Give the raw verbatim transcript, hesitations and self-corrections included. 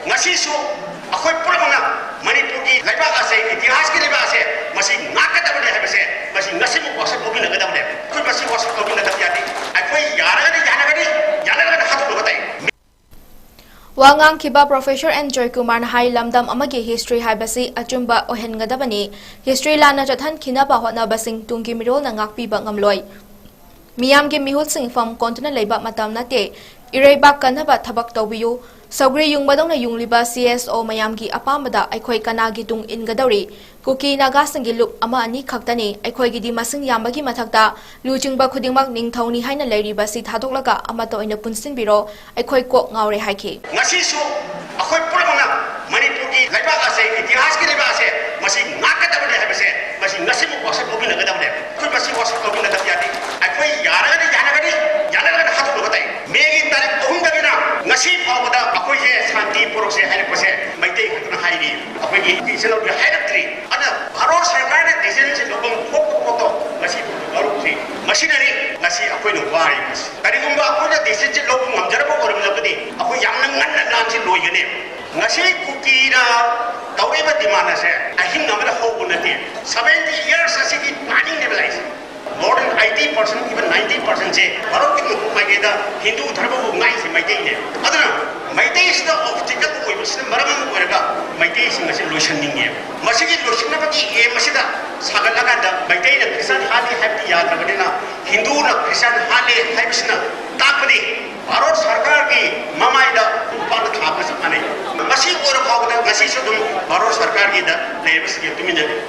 ꯉꯁꯤꯁꯨ ꯑꯩꯈꯣꯏ ꯄꯨꯝꯅꯃꯛꯅ ꯃꯅꯤꯄꯨꯔꯒꯤ ꯂꯩꯕꯥꯛ ꯑꯁꯦ, ꯏꯇꯤꯍꯥꯁꯀꯤ ꯂꯩꯕꯥꯛ ꯑꯁꯦ, ꯃꯁꯤ ꯉꯥꯛꯀꯗꯕꯅꯤ ꯍꯥꯏꯕꯁꯦ, ꯃꯁꯤ ꯉꯁꯤꯃꯛ ꯋꯥꯁꯛ ꯂꯧꯃꯤꯟꯅꯒꯗꯕꯅꯦ꯫ ꯑꯩꯈꯣꯏ ꯃꯁꯤ ꯋꯥꯁꯛ ꯂꯧꯃꯤꯟꯅꯗꯕ ꯌꯥꯗꯦ꯫ ꯑꯩꯈꯣꯏ ꯌꯥꯔꯒꯗꯤ ꯌꯥꯅꯒꯅꯤ, ꯌꯥꯅꯔꯒꯗꯤ ꯍꯥꯠꯇꯣꯛꯅꯕ ꯇꯥꯏ꯫ ꯋꯥ ꯉꯥꯡꯈꯤꯕ ꯄ꯭ꯔꯣꯐꯦꯁꯔ ꯑꯦꯟ ꯖꯣꯏꯀꯨꯃꯥꯔꯅ ꯍꯥꯏ, ꯂꯝꯗꯝ ꯑꯃꯒꯤ ꯍꯤꯁꯇ꯭ꯔꯤ ꯍꯥꯏꯕꯁꯤ ꯑꯆꯨꯝꯕ ꯑꯣꯏꯍꯟꯒꯗꯕꯅꯤ꯫ ꯍꯤꯁꯇ꯭ꯔꯤ ꯂꯥꯟꯅ ꯆꯠꯍꯟꯈꯤꯅꯕ ꯍꯣꯠꯅꯕꯁꯤꯡ ꯇꯨꯡꯒꯤ ꯃꯤꯔꯣꯜꯅ ꯉꯥꯛꯄꯤꯕ ꯉꯝꯂꯣꯏ꯫ ꯃꯤꯌꯥꯝꯒꯤ ꯃꯤꯍꯨꯠꯁꯤꯡ ꯐꯝ ꯀꯣꯟꯗꯨꯅ ꯂꯩꯕ ꯃꯇꯝ ꯅꯠꯇꯦ꯫ ꯏꯔꯩꯕꯥꯛ ꯀꯟꯅꯕ ꯊꯕꯛ ꯇꯧꯕꯤꯌꯨ꯫ ꯁꯧꯒ꯭ꯔꯤ ꯌꯨꯡꯕꯗꯧꯅ ꯌꯨꯡꯂꯤꯕ ꯁꯤ ꯑꯦꯁ ꯑꯣ ꯃꯌꯥꯝꯒꯤ ꯑꯄꯥꯝꯕꯗ ꯑꯩꯈꯣꯏ ꯀꯅꯥꯒꯤ ꯇꯨꯡ ꯏꯟꯒꯗꯧꯔꯤ? ꯀꯨꯀꯤ ꯅꯥꯒꯥꯁꯤꯡꯒꯤ ꯂꯨꯞ ꯑꯃ ꯑꯅꯤ ꯈꯛꯇꯅꯤ꯫ ꯑꯩꯈꯣꯏꯒꯤꯗꯤ ꯃꯁꯤꯡ ꯌꯥꯝꯕꯒꯤ ꯃꯊꯛꯇ ꯂꯨꯆꯤꯡꯕ ꯈꯨꯗꯤꯡꯃꯛ ꯅꯤꯡꯊꯧꯅꯤ ꯍꯥꯏꯅ ꯂꯩꯔꯤꯕꯁꯤ ꯊꯥꯗꯣꯛꯂꯒ ꯑꯃꯠꯇ ꯑꯣꯏꯅ ꯄꯨꯟꯁꯤꯟꯕꯤꯔꯣ꯫ ꯑꯩꯈꯣꯏ ꯀꯣꯛ ꯉꯥꯎꯔꯦ ꯍꯥꯏꯈꯤ꯫ ꯉꯁꯤꯁꯨ ꯑꯩꯈꯣꯏ ꯄꯨꯝꯅꯃꯛꯅ ꯃꯅꯤꯄꯨꯔꯒꯤ ꯂꯩꯕꯥꯛ ꯑꯁꯦ, ꯏꯇꯤꯍꯥꯁꯀꯤ ꯂꯩꯕꯥꯛ ꯑꯁꯦ, ꯃꯁꯤ ꯉꯥꯛꯀꯗꯕꯅꯤ ꯍꯥꯏꯕꯁꯦ, ꯃꯁꯤ ꯉꯁꯤꯃꯛ ꯋꯥꯁꯛ ꯂꯧꯃꯤꯟꯅꯒꯗꯕꯅꯦ꯫ ꯑꯩꯈꯣꯏ ꯃꯁꯤ ꯋꯥꯁꯛ ꯂꯧꯃꯤꯟꯅꯗꯕ ꯌꯥꯗꯦ꯫ ꯑꯩꯈꯣꯏ ꯌꯥꯔꯒꯗꯤ ꯌꯥꯅꯒꯅꯤ, ꯌꯥꯅꯔꯒꯗꯤ ꯍꯥꯠꯇꯣꯛꯅꯕ ꯇꯥꯏ꯫ ꯃꯦꯒꯤ ꯇꯥꯔꯤꯛ ꯑꯍꯨꯝꯗꯒꯤꯅ ꯉꯁꯤ ꯐꯥꯎꯕꯗ ꯑꯩꯈꯣꯏꯁꯦ ꯁꯥꯟꯇꯤ ꯄꯨꯔꯛꯁꯦ ꯍꯥꯏꯔꯛꯄꯁꯦ ꯃꯩꯇꯩ ꯈꯛꯇꯅ ꯍꯥꯏꯔꯤ꯫ ꯑꯩꯈꯣꯏꯒꯤ ꯏꯆꯤꯜ ꯏꯅꯥꯎꯗꯤ ꯍꯥꯏꯔꯛꯇ꯭ꯔꯤ꯫ ꯑꯗꯨꯅ ꯚꯥꯔꯠ ꯁꯔꯀꯥꯔꯅ ꯗꯤꯁꯤꯖꯟꯁꯦ ꯂꯧꯐꯝ ꯊꯣꯛꯄ ꯄꯣꯠꯇꯣ ꯉꯁꯤ ꯐꯥꯎꯕ ꯂꯧꯔꯛꯇ꯭ꯔꯤ꯫ ꯃꯁꯤꯅꯅꯤ ꯉꯁꯤ ꯑꯩꯈꯣꯏꯅ ꯋꯥꯔꯤꯕꯁꯤ꯫ ꯀꯔꯤꯒꯨꯝꯕ ꯑꯩꯈꯣꯏꯅ ꯗꯤꯁꯤꯖꯟꯁꯦ ꯂꯧꯕ ꯉꯝꯖꯔꯕ ꯑꯣꯏꯔꯝꯂꯒꯗꯤ ꯑꯩꯈꯣꯏ ꯌꯥꯝꯅ ꯉꯟꯅ ꯂꯥꯟꯁꯤ ꯂꯣꯏꯒꯅꯤ꯫ ꯉꯁꯤ ꯀꯨꯀꯤꯅ ꯇꯧꯔꯤꯕ ꯗꯤꯃꯥꯟ ꯑꯁꯦ ꯑꯍꯤꯡ ꯑꯃꯗ ꯍꯧꯕ ꯅꯠꯇꯦ꯫ ꯁꯚꯦꯟꯇꯤ ꯏꯌꯔꯁ ꯑꯁꯤꯒꯤ ꯄ꯭ꯂꯥꯅꯤꯡꯅꯦꯕ ꯂꯥꯛꯏꯁꯦ꯫ More than eighty percent, even ninety percent ꯁꯦ ꯚꯥꯔꯠꯀꯤ ꯅꯣꯡꯄꯣꯛ ꯃꯥꯏꯀꯩꯗ ꯍꯤꯟꯗꯨ ꯙꯔꯃꯕꯨ ꯉꯥꯛꯏꯁꯦ ꯃꯩꯇꯩꯅꯦ꯫ ꯑꯗꯨꯅ ꯃꯩꯇꯩꯁꯤꯗ ꯑꯣꯕꯁꯇꯤꯀꯜ ꯑꯣꯏꯕꯁꯤꯅ ꯃꯔꯝ ꯑꯃ ꯑꯣꯏꯔꯒ ꯃꯩꯇꯩꯁꯤꯡ ꯑꯁꯤ ꯂꯣꯏꯁꯟꯅꯤꯡꯉꯦꯕ꯫ ꯃꯁꯤꯒꯤ ꯂꯣꯏꯁꯤꯟꯅꯕꯒꯤ ꯑꯦꯝ ꯑꯁꯤꯗ ꯁꯥꯒꯠꯂꯀꯥꯟꯗ ꯃꯩꯇꯩꯅ ꯈ꯭ꯔꯤꯁꯇꯥꯟ ꯍꯥꯠꯂꯤ ꯍꯥꯏꯕꯗꯤ ꯌꯥꯗ꯭ꯔꯕꯅꯤꯅ, ꯍꯤꯟꯗꯨꯅ ꯈ꯭ꯔꯤꯁꯇꯥꯟ ꯍꯥꯠꯂꯦ ꯍꯥꯏꯕꯁꯤꯅ ꯇꯥꯛꯄꯗꯤ ꯚꯥꯔꯠ ꯁꯔꯀꯥꯔꯒꯤ ꯃꯃꯥꯏꯗ ꯈꯣꯡꯄꯥꯛꯅ ꯊꯥꯕꯒ ꯆꯞ ꯃꯥꯟꯅꯩ꯫ ꯃꯁꯤ ꯑꯣꯏꯔ ꯐꯥꯎꯕꯗ ꯉꯁꯤꯁꯨ ꯑꯗꯨꯝ ꯚꯥꯔꯠ ꯁꯔꯀꯥꯔꯒꯤꯗ ꯂꯩꯔꯤꯕꯁꯤꯡꯁꯦ ꯇꯨꯃꯤꯟꯅ ꯂꯩ꯫